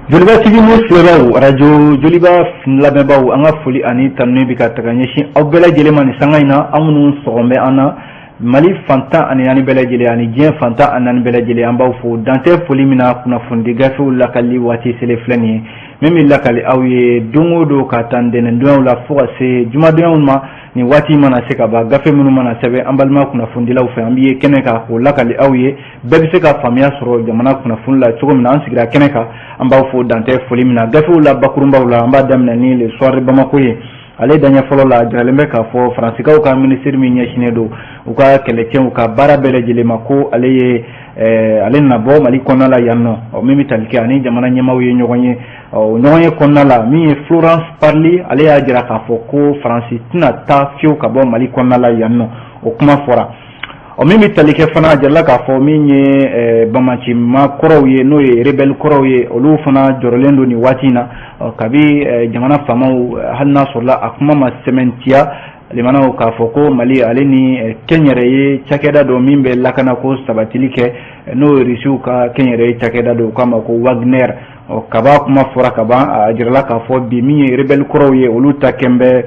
Joliba TV News filɛbaaw, radio Joliba lamɛnbaaw, an ka foli ani tanuni bɛ ka taga ɲɛsin aw bɛɛ lajɛlen ma nin sanga in na. Aw minnu sɔgɔn bɛ an na Mali fan 14 bɛɛ lajɛlen ani diɲɛ fan 14 bɛɛ lajɛlen, an b'aw fo dantɛ foli min na. Kunnafonidi gafew lakali waati selen filɛ nin ye, min bɛ lakali aw ye don o don ka taa ntɛnɛndonyaw la fo ka se jumadonyaw ma. Nin waati mana se ka ban, gafe minnu mana sɛbɛn an balima kunnafonidilaw fɛ, an bɛ ye kɛnɛ kan k'o lakali aw ye, bɛɛ bɛ se ka faamuya sɔrɔ jamana kunnafoni la cogo min na. An sigira kɛnɛ kan, an b'aw fo dantɛ foli min na. Gafew la bakurunbaw la, an b'a daminɛ ni Le Soir de Bamako ye. Ale daɲɛ fɔlɔ la, a jiralen bɛ k'a fɔ Faransikaw ka minisiri min ɲɛsinnen don u ka kɛlɛcɛw ka baara bɛɛ lajɛlen ma, ko ale ye ale nana bɔ Mali kɔnɔna la yan nɔ. Min bɛ tali kɛ ani jamana ɲɛmaaw ye ɲɔgɔn ye, o ɲɔgɔn ye kɔnɔna la, min ye Florence Parly, ale y'a jira k'a fɔ ko Faransi tɛna taa fiyewu ka bɔ Mali kɔnɔna la yan nɔ. O kuma fɔra. Ɔ, min bɛ tali kɛ fana, a jirala k'a fɔ min ye banbaanci maa kɔrɔw ye, n'o ye rebelle kɔrɔw ye, olu fana jɔrɔlen don nin waati in na kabi jamana faamaw, hali n'a sɔrɔla a kuma ma sɛmɛntiya limanaw, k'a fɔ ko Mali ale ni kɛnyɛrɛye cakɛda dɔ min bɛ lakanako sabatili kɛ, n'o ye Rusiw ka kɛnyɛrɛye cakɛda dɔ, u k'a ma ko Wagner. Ɔ, kaba kuma fɔra ka ban, a jirala k'a fɔ bi min ye rebelle kɔrɔw ye, olu ta kɛn bɛ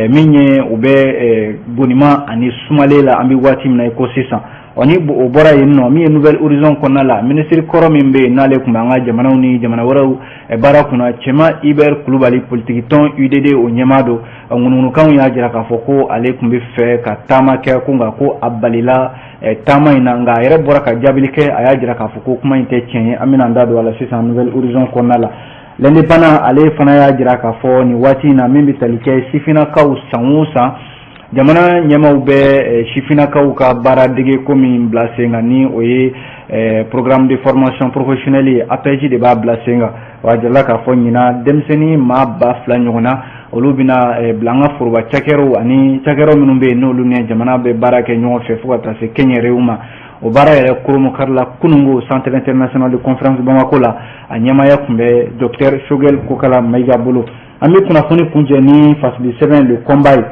min ye u bɛ bonima ani sumalen la an bɛ waati min na i ko sisan. Ɔ, ni o bɔra yen nɔ, min ye Nouvel Horizon kɔnɔna la, minisiri kɔrɔ min bɛ yen n'ale tun bɛ an ka jamanaw ni jamana wɛrɛw baara kunna, Cɛma Hubert Kulubali, politiki tɔn UDD o ɲɛmaa don, ŋunuŋunukanw y'a jira k'a fɔ ko ale tun bɛ fɛ ka taama kɛ, ko nka ko a balila taama in na. Nka a yɛrɛ bɔra ka jaabili kɛ, a y'a jira k'a fɔ ko kuma in tɛ tiɲɛ ye. An bɛna an da don a la sisan Nouvel Horizon kɔnɔna la. L'Indépendant ale fana y'a jira k'a fɔ nin waati in na, min bɛ tali kɛ sifinnakaw, san o san jamana ɲɛmaaw bɛ sifinnakaw ka baara dege ko min bila sen kan, ni o ye programme de formation professionnelle ye, APEJ de b'a bila sen kan. Wa a jirala k'a fɔ ɲinan denmisɛnnin maa 2000 ɲɔgɔn na, olu bɛna bila an ka foroba cakɛyɔrɔw ani cakɛyɔrɔ minnu bɛ yen, n'olu ni jamana bɛ baara kɛ ɲɔgɔn fɛ, fo ka taa se kɛnyɛrɛyew ma. O baara yɛrɛ koromokarila kununko Centre international de conférence Bamako la, a ɲɛmaaya tun bɛ docteur Choguel Kokala Mayiga bolo. An bɛ kunnafoni kuncɛ ni fasidi sɛbɛn Le Combat ye.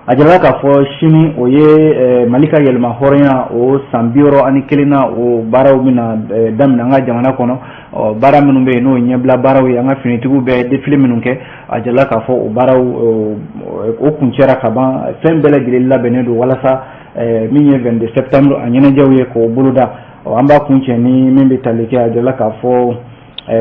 A jirala k'a fɔ sini, o ye Mali ka yɛlɛma hɔrɔnya o san 61 na, o baaraw bɛna daminɛ an ka jamana kɔnɔ. Baara minnu bɛ yen, n'o ye ɲɛbila baaraw ye, an ka finitigiw bɛ défilé minnu kɛ, a jirala k'a fɔ o baaraw o kuncɛra ka ban, fɛn bɛɛ lajɛlen labɛnnen don walasa min ye 22 septembre a ɲɛnajɛw ye k'o boloda. An b'a kuncɛ ni min bɛ tali kɛ, a jirala k'a fɔ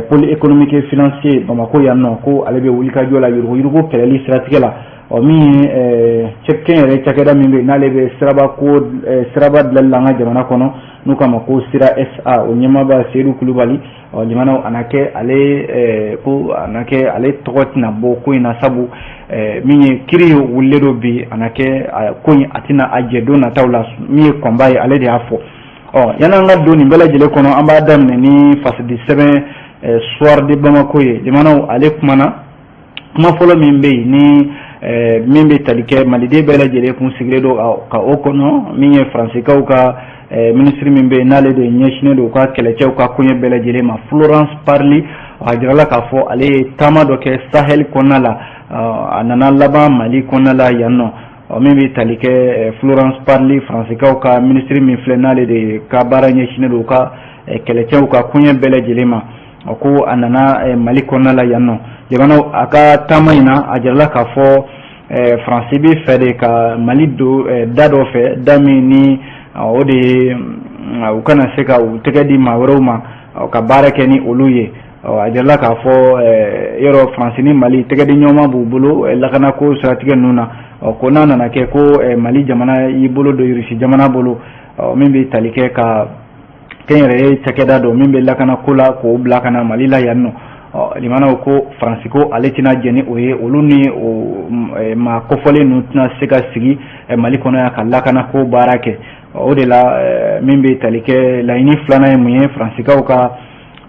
pôle économique et financier Bamako yan nɔ, ko ale bɛ wulikajɔ la yuruguyurugu kɛlɛli siratigɛ la. Ɔ, min ye kɛnyɛrɛ cakɛda min bɛ yen, n'ale bɛ siraba ko siraba dilanli la an ka jamana kɔnɔ, n'u k'a ma ko Sira SA, o ɲɛmaaba Seyidu Kulubali, ɔ limanaw, a na kɛ ale ko a na kɛ ale tɔgɔ tɛna bɔ ko in na, sabu min ye kiiri wulilen don bi, a na kɛ ko in a tɛna a jɛ don nataw la. Min ye kɔnba ye, ale de y'a fɔ. Ɔ, yan'an ka don nin bɛɛ lajɛlen kɔnɔ, an b'a daminɛ ni fasidi sɛbɛn Soir de Bamako ye. Limanaw, ale kumana kuma fɔlɔ min bɛ yen, ni min bɛ tali kɛ maliden bɛɛ lajɛlen kun sigilen don ka o kɔnɔ, min ye Faransikaw ka minisiri min bɛ yen, n'ale de ɲɛsinnen don u ka kɛlɛcɛw ka koɲɛ bɛɛ lajɛlen ma, Florence Parly, a jirala k'a fɔ ale ye taama dɔ kɛ Sahel kɔnɔna la, a nana laban Mali kɔnɔna la yan nɔ. Min bɛ tali kɛ Florence Parly, Faransikaw ka minisiri min filɛ, n'ale de ka baara ɲɛsinnen don u ka kɛlɛcɛw ka koɲɛ bɛɛ lajɛlen ma, ko a nana Mali kɔnɔna la yan nɔ. Jamanaw, a ka taama in na, a jirala k'a fɔ Faransi bɛ fɛ de ka Mali don da dɔ fɛ, da min ni o de ye u kana se ka u tɛgɛ di maa wɛrɛw ma ka baara kɛ ni olu ye. A jirala k'a fɔ yɔrɔ Faransi ni Mali tɛgɛ di ɲɔgɔn b'u bolo lakanako siratigɛ ninnu na, ko n'a nana kɛ ko Mali jamana y'i bolo don Irisi jamana bolo, min bɛ tali kɛ ka kɛnyɛrɛye cakɛda dɔ min bɛ lakanako la k'o bila ka na Mali la yan nɔ, limanaw, ko Faransi ko ale tɛna jɛn ni o ye, olu ni o maa kofɔlen ninnu tɛna se ka sigi Mali kɔnɔ yan ka lakanako baara kɛ. O de la, min bɛ tali kɛ laɲini filanan ye mun ye, Faransikaw ka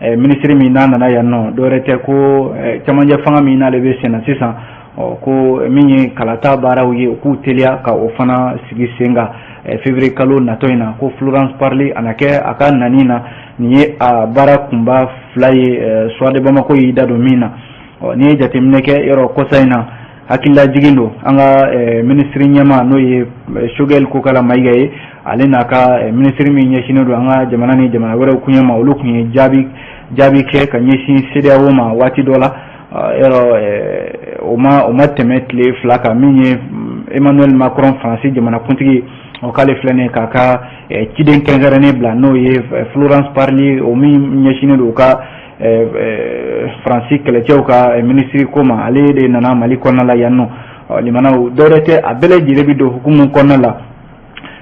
minisiri min n'a nana yan nɔ, dɔwɛrɛ tɛ ko camancɛ fanga min n'ale bɛ senna sisan, ko min ye kalata baaraw ye, u k'u teliya ka o fana sigi sen kan février kalo natɔ in na. Ko Florence Parly a na kɛ a ka nani na, nin ye a baara kunba fila ye Soir de Bamako y'i da don min na. N'i ye jateminɛ kɛ yɔrɔ kɔsa in na, Hakililajigin don, an ka minisiri ɲɛmaa, n'o ye Choguel Kokala Mayiga ye, ale n'a ka minisiri min ɲɛsinnen don an ka jamana ni jamana wɛrɛw koɲɛ ma, olu tun ye jaabi jaabi kɛ ka ɲɛsin CEDEAO ma waati dɔ la. Yɔrɔ o ma tɛmɛ tile 2 kan, min ye Emmanuel Macron, Faransi jamanakuntigi, o k'ale filɛ nin ye k'a ka ciden kɛrɛnkɛrɛnnen bila, n'o ye Florence Parly, o min ɲɛsinnen don u ka Faransi kɛlɛcɛw ka minisiri ko ma. Ale de nana Mali kɔnɔna la yan nɔ. Limanaw, dɔwɛrɛ tɛ, a bɛɛ lajɛlen bɛ don hukumu kɔnɔna la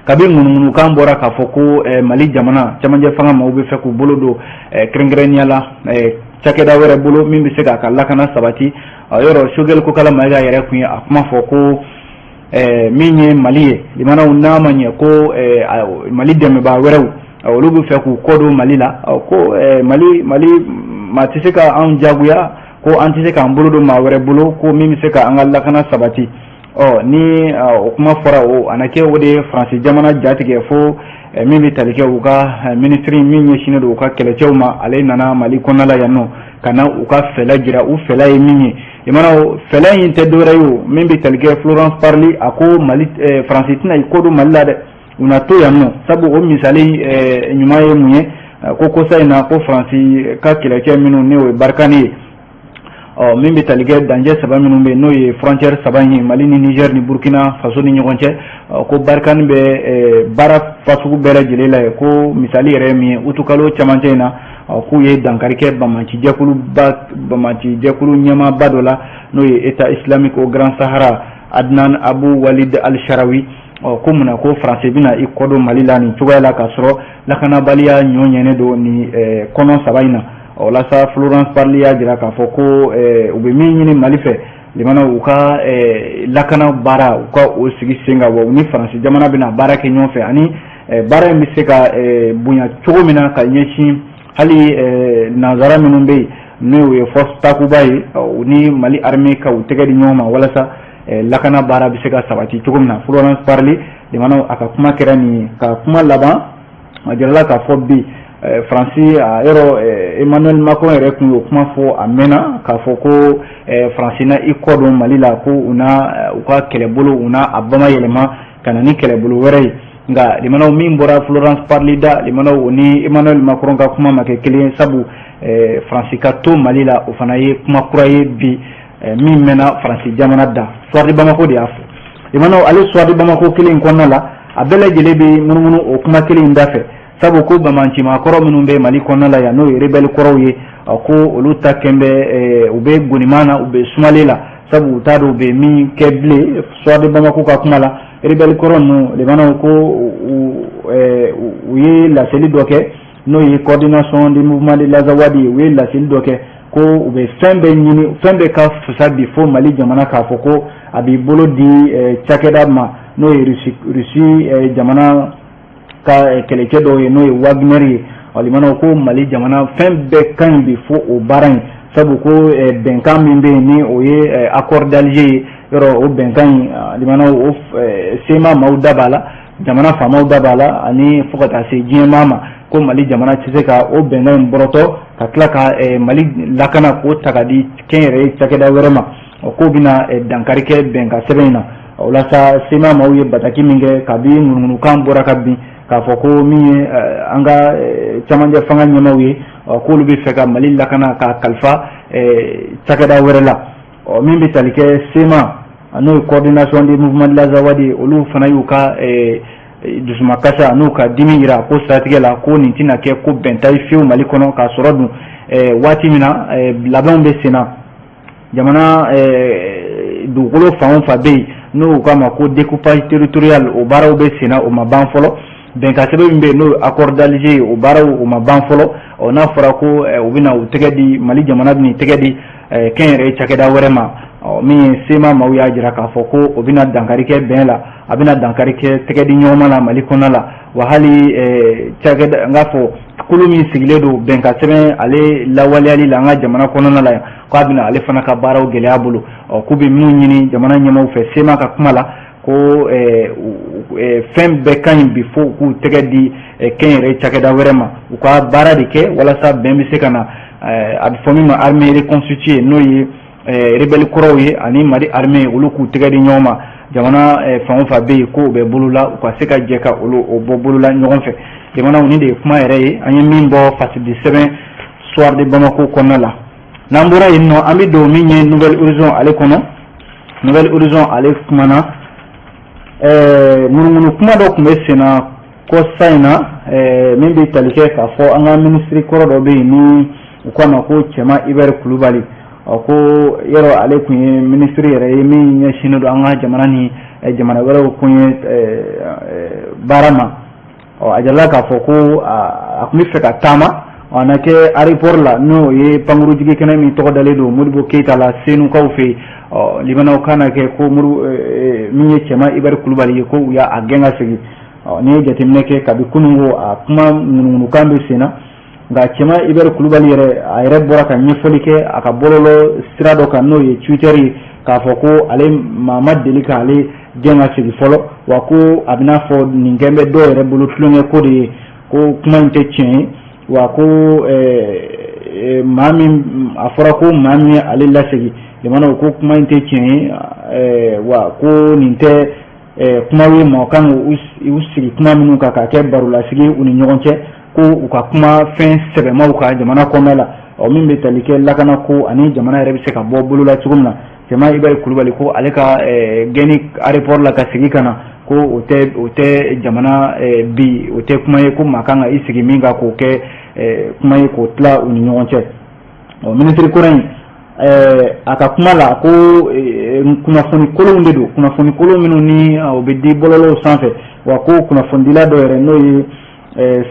kabi ŋunuŋunukan bɔra k'a fɔ ko Mali jamana camancɛ fanga maaw bɛ fɛ k'u bolo don kɛrɛnkɛrɛnnenya la cakɛda wɛrɛ bolo min bɛ se k'a ka lakana sabati. Yɔrɔ Choguel Kokala Mayiga yɛrɛ tun ye a kuma fɔ ko min ye Mali ye, limanaw, n'a ma ɲɛ ko Mali dɛmɛbaa wɛrɛw, olu bɛ fɛ k'u kɔ don Mali la, ko Mali maa tɛ se ka anw jagoya, ko an tɛ se k'an bolo don maa wɛrɛ bolo ko min bɛ se ka an ka lakana sabati. Ɔ ni o kuma fɔra, o a na kɛ o de ye Faransi jamana jatigɛ fo min bɛ tali kɛ u ka minisiri min ɲɛsinnen don u ka kɛlɛcɛw ma, ale nana Mali kɔnɔna la yan nɔ ka na u ka fɛlɛ jira. U fɛlɛ ye min ye, i mana fɛlɛ in tɛ dɔwɛrɛ ye o min bɛ tali kɛ Florence Parly, a ko Mali, Faransi tɛna i kɔ don Mali la dɛ, u na to yan nɔ. Sabu o misali ɲuman ye mun ye? Ko kosa in na, ko Faransi ka kɛlɛcɛ minnu, n'o ye Barkhane ye, ɔ min bɛ tali kɛ dancɛ saba minnu bɛ yen, n'o ye frontière saba in ye Mali ni Niger ni Burkina Faso ni ɲɔgɔn cɛ, ko Barkhane bɛ baara fasugu bɛɛ lajɛlen la yen. Ko misali yɛrɛ ye min ye, utukalo camancɛ in na, k'u ye dankari kɛ banbaanci jɛkulu ɲɛmaaba dɔ la, n'o ye État islamique au Grand Sahara, Adnan Abu Walid al-Sharawi. Ɔ ko munna ko Faransi bɛna i kɔ don Mali la nin cogoya la, k'a sɔrɔ lakanabaliya ɲɔ ɲɛnen don nin kɔnɔ saba in na? O la sa, Florence Parly y'a jira k'a fɔ ko u bɛ min ɲini Mali fɛ, limana, u ka lakana baara, u ka o sigi sen kan, wa u ni Faransi jamana bɛna baara kɛ ɲɔgɔn fɛ, ani baara in bɛ se ka bonya cogo min na ka ɲɛsin hali nanzara minnu bɛ yen, n'o ye force Takuba ye, u ni Mali armée ka u tɛgɛ di ɲɔgɔn ma walasa lakana baara bɛ se ka sabati cogo min na. Florence Parly, limanaw, a ka kuma kɛra nin ye. Ka kuma laban, a jirala k'a fɔ bi Faransi a yɔrɔ Emmanuel Macron yɛrɛ tun y'o kuma fɔ a mɛnna k'a fɔ ko Faransi na i kɔ don Mali la, ko u na u ka kɛlɛbolo, u na a bama yɛlɛma ka na ni kɛlɛbolo wɛrɛ ye. Nka limanaw, min bɔra Florence Parly da, limanaw, o ni Emmanuel Macron ka kuma ma kɛ kelen ye, sabu Faransi ka to Mali la, o fana ye kuma kura ye bi min mɛnna Faransi jamana da. Soir de Bamako de y'a fɔ. Limanaw, ale Soir de Bamako kelen in kɔnɔna la, a bɛɛ lajɛlen bɛ munumunu o kuma kelen in da fɛ, sabu ko banbaancimakɔrɔ minnu bɛ Mali kɔnɔna la yan, n'o ye rebelle kɔrɔw ye, ko olu ta kɛn bɛ u bɛ goniman na, u bɛ sumalen la, sabu u t'a dɔn u bɛ min kɛ bilen. Soir de Bamako ka kuma la, rebelle kɔrɔ ninnu, limanaw, ko u ye laseli dɔ kɛ, n'o ye Coordination du mouvement de l'Azawad ye. U ye laseli dɔ kɛ ko u bɛ fɛn bɛɛ ɲini, fɛn bɛɛ ka fisa bi fo Mali jamana k'a fɔ ko a b'i bolo di cakɛda ma, n'o ye Rusi jamana ka kɛlɛcɛ dɔw ye, n'o ye Wagner ye. Limanaw, ko Mali jamana fɛn bɛɛ ka ɲi bi fo o baara in, sabu ko bɛnkan min bɛ yen, ni o ye accord d'Alger ye, yɔrɔ o bɛnkan in, limanaw, o CMA maaw da b'a la, jamana faamaw da b'a la, ani fo ka taa se diɲɛmaa ma, ko Mali jamana tɛ se ka o bɛnkan in bɔrɔtɔ ka tila ka Mali lakana k'o ta ka di kɛnyɛrɛye cakɛda wɛrɛ ma, k'o bɛna dankari kɛ bɛnkan sɛbɛn in na. O la sa, CMA maaw ye bataki min kɛ kabi ŋunuŋunukan bɔra ka bin k'a fɔ ko min ye an ka camancɛ fanga ɲɛmaaw ye, k'olu bɛ fɛ ka Mali lakana k'a kalifa cakɛda wɛrɛ la, ɔ min bɛ tali kɛ CMA, n'o ye Coordination des mouvements de l'Azawad ye, olu fana y'u ka dusumakasa n'u ka dimi yira ko siratigɛ la, ko nin tɛna kɛ ko bɛnta ye fiyewu Mali kɔnɔ, k'a sɔrɔ dun waati min na labɛnw bɛ sen na, jamana dugukolo fan o fan bɛ yen, n'o k'a ma ko découpage territorial, o baaraw bɛ sen na, o ma ban fɔlɔ. Bɛnkan sɛbɛn min bɛ yen, n'o ye accord d'Alger ye, o baaraw o ma ban fɔlɔ. Ɔ n'a fɔra ko u bɛna u tɛgɛ di, Mali jamana bɛna tɛgɛ di kɛnyɛrɛye cakɛda wɛrɛ ma, ɔ min ye CMA maaw y'a jira k'a fɔ ko o bɛna dankari kɛ bɛn la, a bɛna dankari kɛ tɛgɛ di ɲɔgɔn ma la Mali kɔnɔna la. Wa hali cakɛda n k'a fɔ kulu min sigilen don bɛnkan sɛbɛn ale lawaleyali la an ka jamana kɔnɔna la yan, k'a bɛna ale fana ka baaraw gɛlɛya bolo. Ɔ k'u bɛ min ɲini jamana ɲɛmaaw fɛ, CMA ka kuma la, ko fɛn bɛɛ ka ɲi bi fo k'u tɛgɛ di kɛnyɛrɛye cakɛda wɛrɛ ma, u ka baara de kɛ walasa bɛn bɛ se ka na, a bɛ fɔ min ma armée reconstituée, n'o ye rebelle kɔrɔw ye ani Mali armée, olu k'u tɛgɛ di ɲɔgɔn ma. Jamana fan o fan bɛ yen ko u bɛ bolo la, u ka se ka jɛ ka olu o bɔ bolo la ɲɔgɔn fɛ. Jamanaw, nin de ye kuma yɛrɛ ye an ye min bɔ Fasidi sɛbɛn Soir de Bamako kɔnɔna la. N'an bɔra yen nɔ, an bɛ don min ye Nouvel Horizon ale kɔnɔ. Nouvel Horizon ale kumana ŋunuŋunu kuma dɔ tun bɛ sen na kɔsa in na, min bɛ tali kɛ k'a fɔ an ka minisiri kɔrɔ dɔ bɛ yen ni u k'a ma ko Cɛma Ibɛri Kulubali. Ɔ, ko yɔrɔ ale tun ye minisiri yɛrɛ ye min ɲɛsinnen don an ka jamana ni jamana wɛrɛw kun ye baara ma. Ɔ, a jirala k'a fɔ ko a tun bɛ fɛ ka taama. A na kɛ aéroport la, n'o ye pankurujigi kɛnɛ min tɔgɔ dalen don Modibo Keyita la Senukaw fɛ yen. Ɔ, limanaw kan na kɛ ko muru min ye Cɛma Ibɛri Kulubali ye, ko u y'a gɛn ka segin. Ɔ, n'i ye jateminɛ kɛ, kabi kunun ko a kuma ŋunuŋunukan bɛ sen na, nka Cɛma Ibɛri Kulubali yɛrɛ, a yɛrɛ bɔra ka ɲɛfɔli kɛ a ka bɔlɔlɔ sira dɔ kan, n'o ye Twitter ye, k'a fɔ ko ale maa ma deli k'ale gɛn ka segin fɔlɔ, wa ko a bɛna fɔ nin kɛn bɛ dɔw yɛrɛ bolo tulonkɛ ko de ye, ko kuma in tɛ tiɲɛ ye, wa ko maa min a fɔra ko maa min ye ale lasegin, jamanaw, ko kuma in tɛ tiɲɛ ye, wa ko nin tɛ kuma ye mɔgɔ kan u sigi kuma minnu kan k'a kɛ barolasigi u ni ɲɔgɔn cɛ, ko u ka kuma fɛn sɛbɛmaw kan jamana kɔnɔna la. Ɔ, min bɛ tali kɛ lakana ko ani jamana yɛrɛ bɛ se ka bɔ bolo la cogo min na. Cɛma Ibɛri Kulubali ko ale ka gɛnni aéroport la ka segin ka na, ko o tɛ jamana bi, o tɛ kuma ye ko maa kan ka i sigi min kan k'o kɛ kuma ye k'o tila u ni ɲɔgɔn cɛ. Ɔ, minisiri kɔrɔ in, a ka kuma la, ko kunnafoni kolonw de don, kunnafoni kolon minnu ni o bɛ di bɔlɔlɔw sanfɛ, wa ko kunnafonidila dɔ yɛrɛ, n'o ye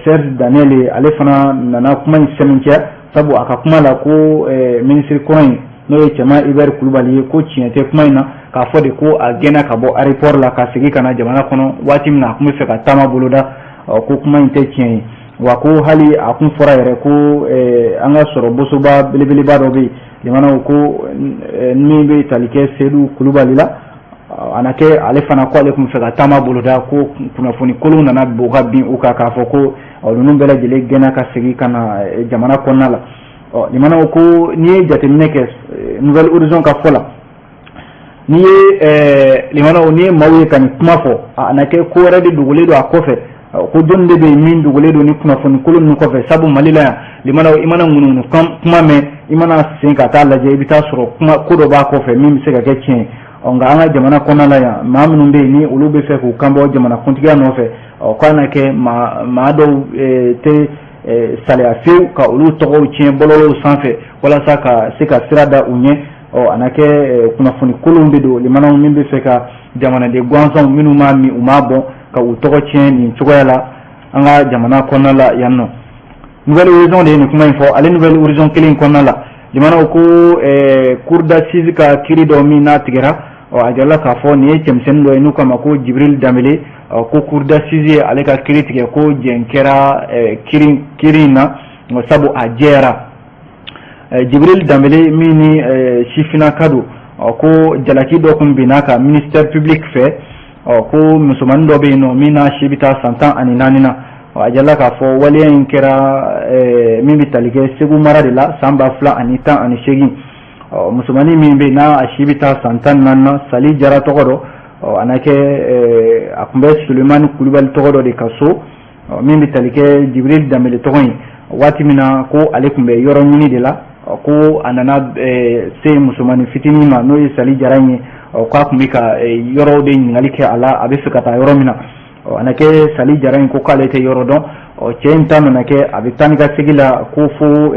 Serge Daniel ye, ale fana nana kuma in sɛmɛntiya, sabu a ka kuma la ko minisiri kɔrɔ in, n'o ye Cɛma Ibɛri Kulubali ye, ko tiɲɛ tɛ kuma in na k'a fɔ de ko a gɛnna ka bɔ aéroport la ka segin ka na jamana kɔnɔ waati min na a tun bɛ fɛ ka taama boloda, ko kuma in tɛ tiɲɛ ye, wa ko hali a kun fɔra yɛrɛ ko an ka sɔrɔ bosoba belebeleba dɔ bɛ yen, jamanaw, ko min bɛ tali kɛ Sedu Kulubali la, a na kɛ ale fana ko ale tun bɛ fɛ ka taama boloda, ko kunnafoni kolon nana bɔ ka bin u kan k'a fɔ ko ninnu bɛɛ lajɛlen gɛnna ka segin ka na jamana kɔnɔna la. Ɔ, limanaw, ko n'i ye jateminɛ kɛ Nouvel Horizon ka fɔ la, n'i ye limanaw, n'i ye maaw ye ka nin kuma fɔ, a na kɛ ko wɛrɛ de dogolen don a kɔfɛ, ko jɔnni de bɛ yen min dogolen don ni kunnafoni kolon ninnu kɔfɛ? Sabu Mali la yan, limanaw, i mana ŋunuŋunu kuma mɛn, i mana sen ka taa lajɛ, i bɛ taa sɔrɔ kuma ko dɔ b'a kɔfɛ min bɛ se ka kɛ tiɲɛ ye. Ɔ, nka an ka jamana kɔnɔna la yan, maa minnu bɛ yen ni olu bɛ fɛ k'u kanbɔ jamana kuntigiya nɔfɛ, ɔ, k'a na kɛ maa dɔw tɛ saliya fiyewu ka olu tɔgɔw tiɲɛ bɔlɔlɔw sanfɛ walasa ka se ka sira da u ɲɛ. Ɔ, a na kɛ kunnafoni kolonw de don, limanaw, min bɛ fɛ ka jamanaden gansanw minnu m'a min u m'a bɔn ka u tɔgɔ tiɲɛ nin cogoya la an ka jamana kɔnɔna la yan nɔ. Nouvel Horizon de ye nin kuma in fɔ. Ale Nouvel Horizon kelen kɔnɔna la, jamanaw, ko cour d'assises ka kiiri dɔ min n'a tigɛra, ɔ, a jirala k'a fɔ nin ye cɛmisɛnnin dɔ ye n'u k'a ma ko Jibril Danbele. Ɔ, ko cour d'assises ye ale ka kiiri tigɛ, ko jɛn kɛra kiiri in na, sabu a jɛyara. Jibril Danbele min ni sifinnaka don, ɔ, ko jalaki dɔ tun binna ka ministère public fɛ. Ɔ, ko musomanin dɔ bɛ yen nɔ min n'a si bɛ taa san 14 na. Ɔ, a jirala k'a fɔ waleya in kɛra min bɛ tali kɛ Segu mara de la san 2018. Ɔ, musomanin min bɛ yen n'a a si bɛ taa san 14 na, Sali Jara tɔgɔ dɔ, ɔ, a na kɛ a tun bɛ Sulemani Kulubali tɔgɔ dɔ de ka so, min bɛ tali kɛ Jibril Danbele tɔgɔ in, waati min na ko ale tun bɛ yɔrɔ ɲini de la, ko a nana se musomanin fitinin ma, n'o ye Sali Jara in ye. Ɔ, k'a tun bɛ ka yɔrɔw de ɲininkali kɛ a la, a bɛ fɛ ka taa yɔrɔ min na. Ɔ, a na kɛ Sali Jara in ko k'ale tɛ yɔrɔ dɔn. Ɔ, cɛ in ta nana kɛ a bɛ taa ni ka segin la, ko fo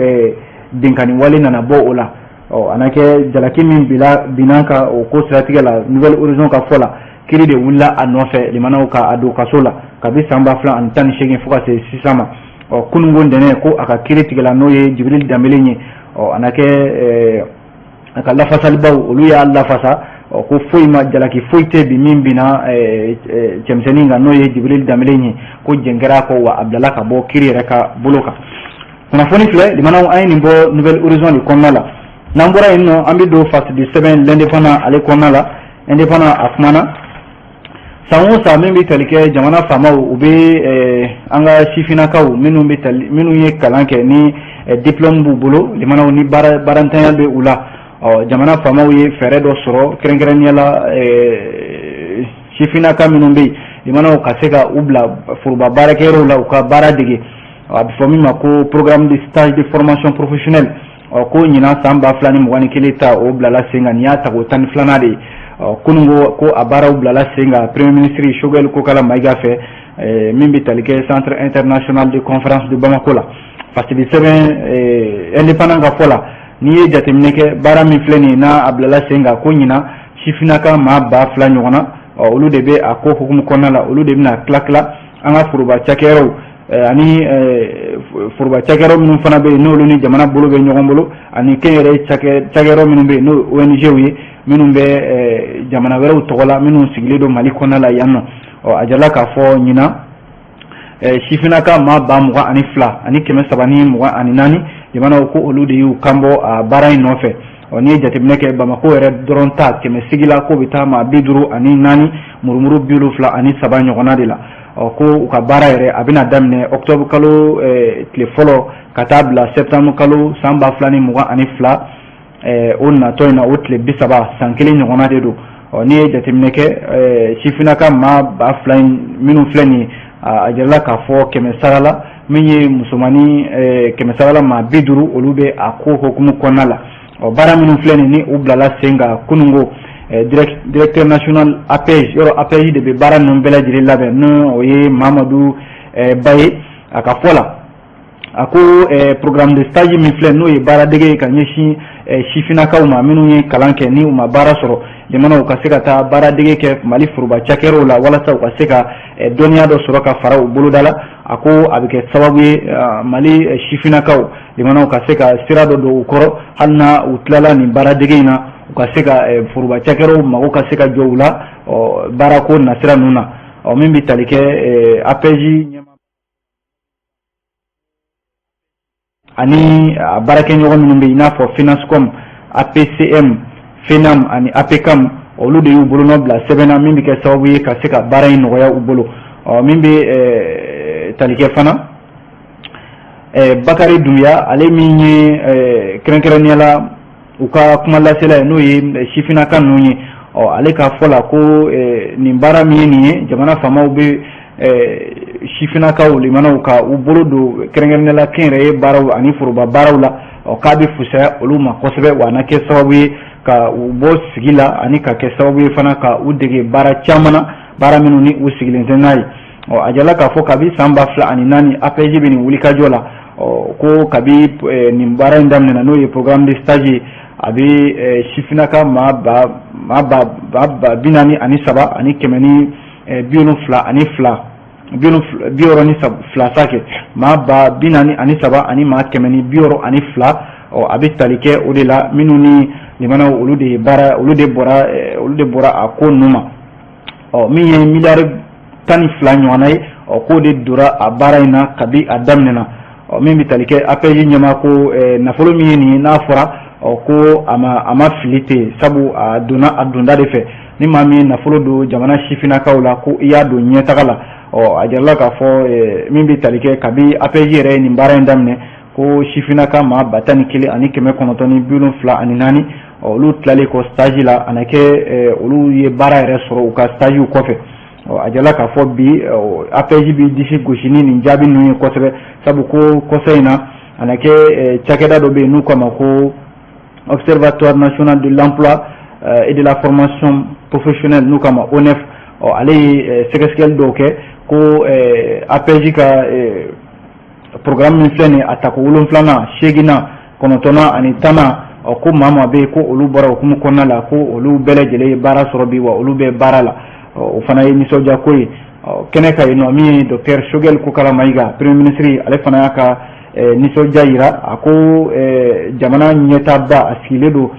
binkani wale nana bɔ o la. Ɔ, a na kɛ jalaki min bila binna ka o ko siratigɛ la, Nouvel Horizon ka fɔ la, kiiri de wulila a nɔfɛ, limanaw, ka a don kaso la kabi san 2018 fo ka se sisan ma. Ɔ, kununko ntɛnɛn, ko a ka kiiri tigɛla, n'o ye Jibril Danbele ye. Ɔ, a na kɛ a ka lafasalibaw, olu y'a lafasa. Ɔ, ko foyi ma jalaki foyi tɛ bi min binna cɛmisɛnnin kan, n'o ye Jibril Danbele ye, ko jɛn kɛra a kɔ, wa a bilala ka bɔ kiiri yɛrɛ ka bolo kan. Kunnafoni filɛ, limanaw, an ye nin bɔ Nouvel Horizon de kɔnɔna la. N'an bɔra yen nɔ, an bɛ don Fasidi sɛbɛn L'Indépendant ale kɔnɔna la. Indépendant a kumana san o san min bɛ tali kɛ jamana faamaw, u bɛ an ka sifinnakaw minnu bɛ tali, minnu ye kalan kɛ ni diplôme b'u bolo, limanaw, ni baarantanya bɛ u la. Ɔ, jamana faamaw ye fɛɛrɛ dɔ sɔrɔ, kɛrɛnkɛrɛnnenya la sifinnaka minnu bɛ yen, limanaw, ka se ka u bila foroba baarakɛyɔrɔw la, u ka baara dege. A bɛ fɔ min ma ko programme de stage de formation professionnelle. Ɔ, ko ɲinan san 2021 ta, o bilala sen kan. Nin y'a tako 12nan de ye. Ɔ, kunun ko a baaraw bilala sen kan Premier ministre Choguel Kokala Maïga fɛ, min bɛ tali kɛ Centre international de conférence de Bamako la. Fasidi sɛbɛn Indépendant ka fɔ la, n'i ye jateminɛ kɛ, baara min filɛ nin ye, n'a a bilala sen kan, ko ɲinan sifinnaka maa 2000 ɲɔgɔn na, ɔ, olu de bɛ a ko hukumu kɔnɔna la. Olu de bɛna tila tila an ka foroba cakɛyɔrɔw ani foroba cakɛyɔrɔ minnu fana bɛ yen, n'olu ni jamana bolo bɛ ɲɔgɔn bolo, ani kɛnyɛrɛye cakɛyɔrɔ minnu bɛ yen, n'o ye ONG ye, minnu bɛ jamana wɛrɛw tɔgɔ la, minnu sigilen don Mali kɔnɔna la yan nɔ. Ɔ, a jirala k'a fɔ ɲinan sifinnaka maa 22,324, jamanaw ko olu de y'u kanbɔ a baara in nɔfɛ. Ɔ, n'i ye jateminɛ kɛ, Bamakɔ yɛrɛ dɔrɔn ta, kɛmɛ sigi la, k'o bɛ taa maa 54, murumuru 73 ɲɔgɔnna de la. Ɔ, ko u ka baara yɛrɛ, a bɛna daminɛ octobre kalo tile fɔlɔ ka taa bila septembre kalo san 2022 o natɔ in na, o tile 30, san kelen ɲɔgɔnna de don. Ɔ, n'i ye jateminɛ kɛ, sifinnaka maa 2000 in minnu filɛ nin ye, a jirala k'a fɔ kɛmɛ sara la, min ye musomannin, kɛmɛ sara la maa 50, olu bɛ a ko hukumu kɔnɔna la. Ɔ, baara minnu filɛ nin ni u bilala sen kan kununko, directeur national APEJ, yɔrɔ APEJ de bɛ baara ninnu bɛɛ lajɛlen labɛn, n'o o ye Mamadu Ba ye. A ka fɔ la, a ko programme de stage min filɛ, n'o ye baaradege ye ka ɲɛsin sifinnakaw ma minnu ye kalan kɛ ni u ma baara sɔrɔ, jamanaw ka se ka taa baaradege kɛ Mali foroba cakɛyɔrɔw la, walasa u ka se ka dɔnniya dɔ sɔrɔ ka fara u boloda la. A ko a bɛ kɛ sababu ye Mali sifinnakaw, jamanaw, ka se ka sira dɔ don u kɔrɔ, hali n'a u tilala nin baaradege in na, u ka se ka foroba cakɛyɔrɔw mago ka se ka jɔ u la baarako nasira ninnu na. Ɔ, min bɛ tali kɛ APEJ ɲɛma ani a baarakɛɲɔgɔn minnu bɛ yen, i n'a fɔ Finascom, APCM, FENAM ani APCAM, olu de y'u bolonɔ bila sɛbɛn na min bɛ kɛ sababu ye ka se ka baara in nɔgɔya u bolo. Ɔ, min bɛ tali kɛ fana, Bakari Dunbiya, ale min ye kɛrɛnkɛrɛnnenya la u ka kuma lasela ye, n'o ye sifinnaka ninnu ye, ɔ, ale ka fɔ la ko nin baara min ye nin ye, jamana faamaw bɛ sifinnakaw, limanaw, ka u bolo don kɛrɛnkɛrɛnnenya la kɛnyɛrɛye baaraw ani foroba baaraw la, ɔ, k'a bɛ fisaya olu ma kosɛbɛ, wa a na kɛ sababu ye ka u bɔ sigi la ani ka kɛ sababu ye fana ka u dege baara caman na, baara minnu ni u sigilen tɛ n'a ye. Ɔ, a jirala k'a fɔ kabi san 2004, APEJ bɛ nin wulikajɔ la. Ɔ, ko kabi nin baara in daminɛna, n'o ye programme de stage ye, a bɛ sifinnaka maa ba ba 43 ani 172, 62 sa kɛ maa 43 ani maa 162. Ɔ, a bɛ tali kɛ o de la, minnu ni limanaw, olu de ye baara, olu de bɔra a ko ninnu ma. Ɔ, min ye miliyari 12 ɲɔgɔnna ye, ɔ, k'o de donna a baara in na kabi a daminɛna. Ɔ, min bɛ tali kɛ APEJ ɲɛmaa ko nafolo min ye nin ye, n'a fɔra, ɔ, ko a ma fili ten, sabu a donna a donda de fɛ. Ni maa min ye nafolo don jamana sifinnakaw la, ko i y'a don ɲɛtaga la. Ɔ, a jirala k'a fɔ min bɛ tali kɛ, kabi APEJ yɛrɛ ye nin baara in daminɛ, ko sifinnaka maa 11 ani 974, olu tilalen kɔ stage la, a na kɛ olu ye baara yɛrɛ sɔrɔ u ka stage kɔfɛ. Ɔ, a jirala k'a fɔ bi APEJ bɛ disi gosi ni nin jaabi ninnu ye kosɛbɛ, sabu ko kɔsa in na, a na kɛ cakɛda dɔ bɛ yen n'u k'a ma ko Observatoire national de l'emploi et de la formation professionnelle, n'u k'a ma ONEF. Ɔ, ale ye sɛgɛsɛgɛli dɔw kɛ ko APEJ ka programme min filɛ nin ye, a tako wolonfilanan, seeginnan, kɔnɔntɔnnan ani 10nan, ɔ, ko maa maa bɛ yen ko olu bɔra hukumu kɔnɔna la, ko olu bɛɛ lajɛlen ye baara sɔrɔ bi, wa olu bɛ baara la. Ɔ, o fana ye nisɔndiya ko ye. Ɔ, kɛnɛ ka yen nɔ, min ye docteur Choguel Kokala Maïga, Premier ministre, ale fana y'a ka nisɔndiya yira. A ko jamana ɲɛtaaba a sigilen don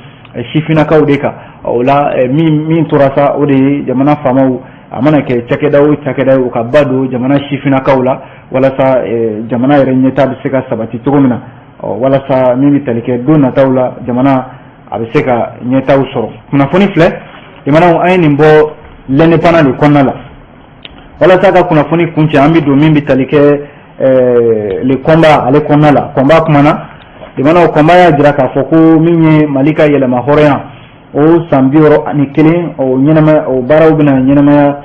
sifinnakaw de kan. O la, min tora sa, o de ye jamana faamaw, a mana kɛ cakɛda o cakɛda ye, u ka ba don jamana sifinnakaw la, walasa jamana yɛrɛ ɲɛtaa bɛ se ka sabati cogo min na. Ɔ, walasa min bɛ tali kɛ don nataw la, jamana a bɛ se ka ɲɛtaaw sɔrɔ. Kunnafoni filɛ, jamanaw, an ye nin bɔ L'Indépendant de kɔnɔna la. Walasa ka kunnafoni kuncɛ, an bɛ don min bɛ tali kɛ Le Combat ale kɔnɔna la. Combat kumana Limanaw, combat y'a jira k'a fɔ ko min ye Mali ka yɛlɛma hɔrɔnya o san 61, o ɲɛnamaya, o baaraw bɛna ɲɛnamaya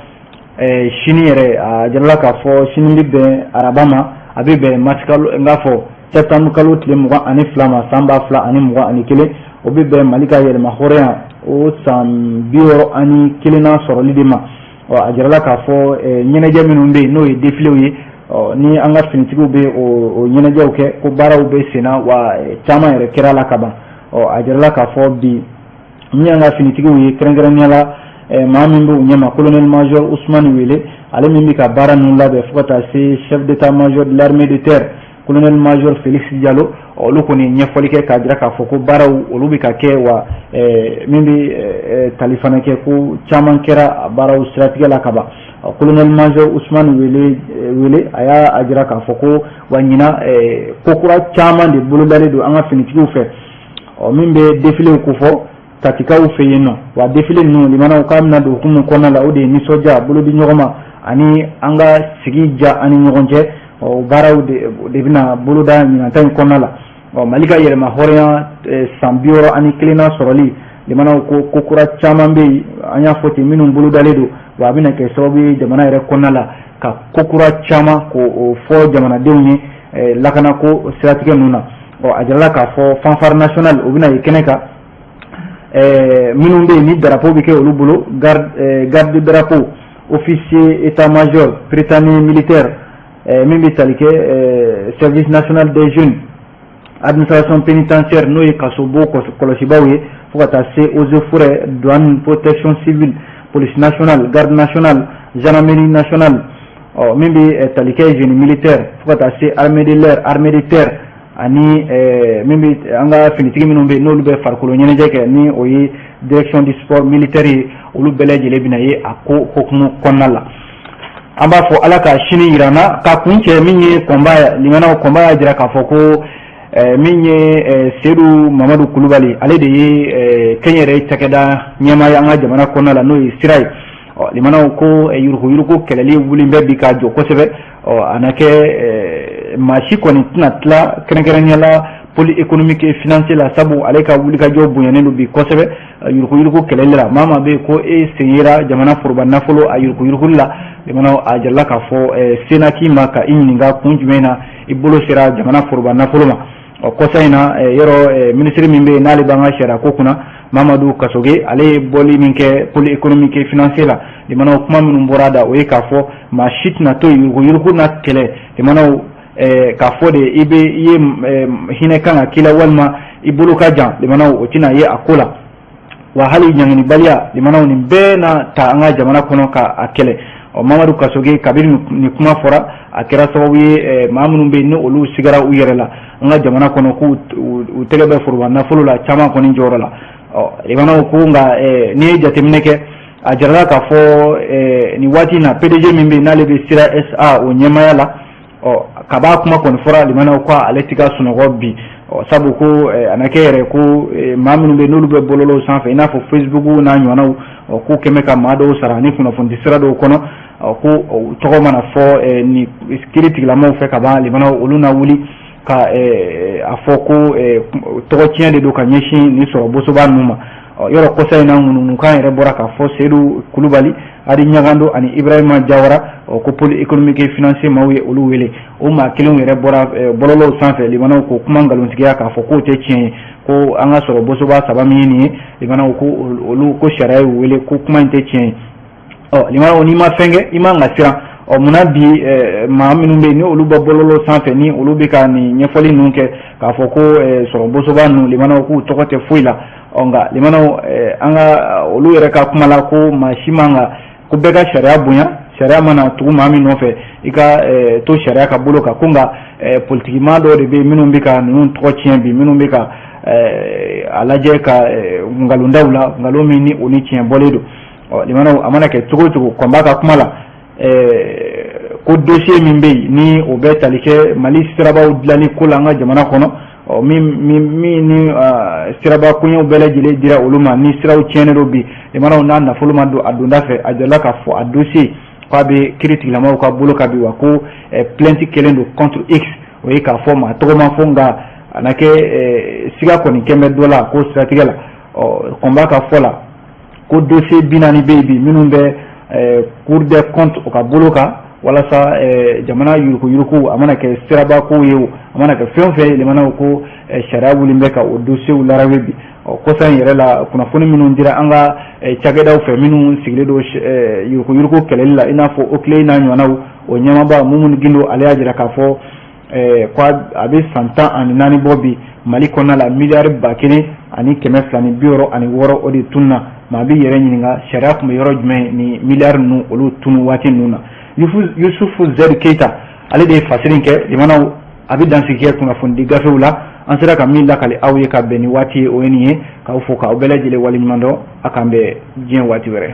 sini yɛrɛ. A jirala k'a fɔ sini bɛ bɛn araba ma, a bɛ bɛn marisikalo, n k'a fɔ septembre kalo tile 22 ma, san 2021. O bɛ bɛn Mali ka yɛlɛma hɔrɔnya o san 61nan sɔrɔli de ma. Ɔ, a jirala k'a fɔ ɲɛnajɛ minnu bɛ yen, n'o ye défiléw ye, ɔ ni an ka finitigiw bɛ o ɲɛnajɛw kɛ, ko baaraw bɛ sen na, wa caman yɛrɛ kɛra la ka ban. Ɔ, a jirala k'a fɔ bi, min y'an ka finitigiw ye, kɛrɛnkɛrɛnnenya la maa min bɛ u ɲɛma, colonel major Ousmane Wele, ale min bɛ ka baara ninnu labɛn, fo ka taa se chef d'état major de l'armée de terre, colonel major Félix Diallo, olu kɔni ye ɲɛfɔli kɛ k'a jira k'a fɔ ko baaraw olu bɛ ka kɛ, wa min bɛ tali fana kɛ, ko caman kɛra baaraw siratigɛ la ka ban. Colonel major Ousmane Wele, a y'a jira k'a fɔ ko wa ɲinan, ko kura caman de bolodalen don an ka finitigiw fɛ. Ɔ, min bɛ défilé ko fɔ Katikaw fɛ yen nɔ, wa défilé ninnu, limanaw, k'a bɛna don hukumu kɔnɔna la, o de ye nisɔndiya, bolodi ɲɔgɔn ma ani an ka sigi diya an ni ɲɔgɔn cɛ. O baaraw de bɛna boloda ɲinanta in kɔnɔna la. Ɔ, Mali ka yɛlɛma hɔrɔnya san 61nan sɔrɔli, limanaw, ko kura caman bɛ yen, an y'a fɔ ten, minnu bolodalen don, wa a bɛna kɛ sababu ye jamana yɛrɛ kɔnɔna la ka ko kura caman k'o fɔ jamanadenw ye lakanako siratigɛ ninnu na. Ɔ, a jirala k'a fɔ fanfare nationale, o bɛna ye kɛnɛ kan. Minnu bɛ yen ni drapeau bɛ kɛ olu bolo, garde de drapeau, officier état major, prytanée militaire, min bɛ tali kɛ service national des jeunes, administration pénitentiaire, n'o ye kasobo kɔlɔsibaw ye, fo ka taa se eaux et forêts, douane, protection civile, police nationale, garde nationale, gendarmerie nationale, ɔ min bɛ tali kɛ génie militaire, fo ka taa se armée de l'air, armée de terre, ani min bɛ an ka finitigi minnu bɛ yen, n'olu bɛ farikolo ɲɛnajɛ kɛ, ni o ye direction du sport militaire ye, olu bɛɛ lajɛlen bɛna ye a ko hokumu kɔnɔna la. An b'a fɔ Ala ka sini yira n na. Ka kun cɛ, min ye combat, limanaw, combat y'a jira k'a fɔ ko min ye Seyidu Mamadu Kulubali, ale de ye kɛnyɛrɛye cakɛda ɲɛmaa ye an ka jamana kɔnɔna la, n'o ye sira ye. Ɔ, limanaw, ko yuruguyurugu kɛlɛli wuli bɛ bi ka jɔ kosɛbɛ. Ɔ, a na kɛ maa si kɔni tɛna tila, kɛrɛnkɛrɛnnenya la pôle économique et financier la, sabu ale ka wulikajɔ bonyanen don bi kosɛbɛ yuruguyurugu kɛlɛli la. Maa maa bɛ yen ko e sen yera jamana foroba nafolo a yuruguyuruguli la, limanaw, a jirala k'a fɔ senaki ma ka i ɲininka kun jumɛn na i bolo sera jamana foroba nafolo ma. Ɔ, kɔsa in na yɔrɔ minisiri min bɛ yen, n'ale b'an ka sariya ko kunna, Mamadu Kasoge, ale ye bɔli min kɛ pôle économique et financier la, limanaw, kuma minnu bɔra a da, o ye k'a fɔ maa si tɛna to yen yuruguyurugu na kɛlɛ. Limanaw, k'a fɔ de i bɛ i ye hinɛ kan ka k'i la walima i bolo ka jan, limanaw, o tɛna ye a ko la. Wa hali ɲanginibaliya, limanaw, nin bɛɛ na ta an ka jamana kɔnɔ ka a kɛlɛ. Ɔ, Mamadu Kasoge, kabini nin kuma fɔra, a kɛra sababu ye maa minnu bɛ yen, ni olu sigara u yɛrɛ la an ka jamana kɔnɔ k'u u tɛgɛ bɛ foroba nafolo la, caman kɔni jɔyɔrɔ la. Ɔ, limanaw, ko nka n'i ye jateminɛ kɛ, a jirala k'a fɔ nin waati in na, PDG min bɛ yen, n'ale bɛ Sira SA o ɲɛmaaya la, ɔ kaba kuma kɔni fɔra, limanaw, ko ale tɛ ka sunɔgɔ bi. Ɔ, sabu ko a na kɛ yɛrɛ ko maa minnu bɛ yen, n'olu bɛ bɔlɔlɔw sanfɛ, i n'a fɔ Facebook n'a ɲɔgɔnnaw, ɔ k'u kɛn bɛ ka maa dɔw sara ni kunnafoni sira dɔw kɔnɔ, ɔ ko tɔgɔ mana fɔ nin kiiri tigilamɔgɔw fɛ ka ban, limanaw, olu na wuli ka a fɔ ko tɔgɔ tiɲɛ de don ka ɲɛsin nin sɔrɔ bosoba ninnu ma. Ɔ, yɔrɔ kɔsa in na, ŋunuŋunukan yɛrɛ bɔra k'a fɔ Seyidu Kulubali, Hadi Ɲagando ani Ibrahima Jawara, ɔ ko pôle économique et financier maaw ye olu wele. O maa kelenw yɛrɛ bɔra bɔlɔlɔw sanfɛ, limanaw, ko kuma nkalontigiya k'a fɔ k'o tɛ tiɲɛ ye, ko an ka sɔrɔ bosoba saba min ye nin ye, limanaw, ko olu ko sariya y'u wele, ko kuma in tɛ tiɲɛ ye. Ɔ, limanaw, n'i ma fɛn kɛ, i man ka siran. Ɔ, munna bi maa minnu bɛ yen, ni olu bɛ bɔlɔlɔ sanfɛ, ni olu bɛ ka nin ɲɛfɔli ninnu kɛ k'a fɔ ko sɔrɔ bosoba ninnu, limanaw, k'u tɔgɔ tɛ foyi la? Ɔ, nka limanaw, an ka olu yɛrɛ ka kuma la, ko maa si man ka, ko bɛɛ ka sariya bonya, sariya mana tugu maa min nɔfɛ, i ka to sariya ka bolo kan. Ko nka politikimaa dɔw de bɛ yen minnu bɛ ka ninnu tɔgɔ tiɲɛ bi, minnu bɛ ka a lajɛ ka nkalondaw la, nkalon min ni o ni tiɲɛ bɔlen don. Ɔ, limanaw, a mana kɛ cogo o cogo, kɔnba ka kuma la, ko dossier min bɛ yen, ni o bɛ tali kɛ Mali sirabaw dilanni ko la an ka jamana kɔnɔ, ɔ min ni siraba koɲɛw bɛɛ lajɛlen dira olu ma, ni siraw tiɲɛnen don bi, limanaw, n'a nafolo ma don a donda fɛ, a jirala k'a fɔ a dossier k'a bɛ kiiri tigilamɔgɔw ka bolo kan bi, wa ko plainte kɛlen don contre X. O ye k'a fɔ maa tɔgɔ ma fɔ, nka A na kɛ siga kɔni kɛn bɛ dɔ la ko siratigɛ la. Ɔ Kɔnba ka fɔ la ko dossier 40 bɛ yen bi minnu bɛ Cour des comptes o ka bolo kan walasa jamana yuruguyurugu, a mana kɛ sirabako ye o, a mana kɛ fɛn o fɛn ye, limanaw ko sariya wulilen bɛ ka o dossiers larawe bi. Ɔ kɔsa in yɛrɛ la, kunnafoni minnu dira an ka cakɛdaw fɛ minnu sigilen don yuruguyurugu kɛlɛli la, i n'a fɔ OCLEI n'a ɲɔgɔnnaw, o ɲɛmaaba Mumuni Gindo, ale y'a jira k'a fɔ ko a bɛ san 14 bɔ bi, Mali kɔnɔna la, miliyari 1266, o de tununa. Maa b'i yɛrɛ ɲininka, sariya tun bɛ yɔrɔ jumɛn ni miliyari ninnu olu tunu waati ninnu na? Yusufu Zɛri Keyita, ale de ye fasiri kɛ. Limanaw, a bɛ dansigi kɛ kunnafonidi gafew la. An sera ka min lakali aw ye ka bɛn ni waati ye, o ye nin ye. K'aw fo, k'aw bɛɛ lajɛlen waleɲuman dɔn. A k'an bɛn diɲɛ waati wɛrɛ.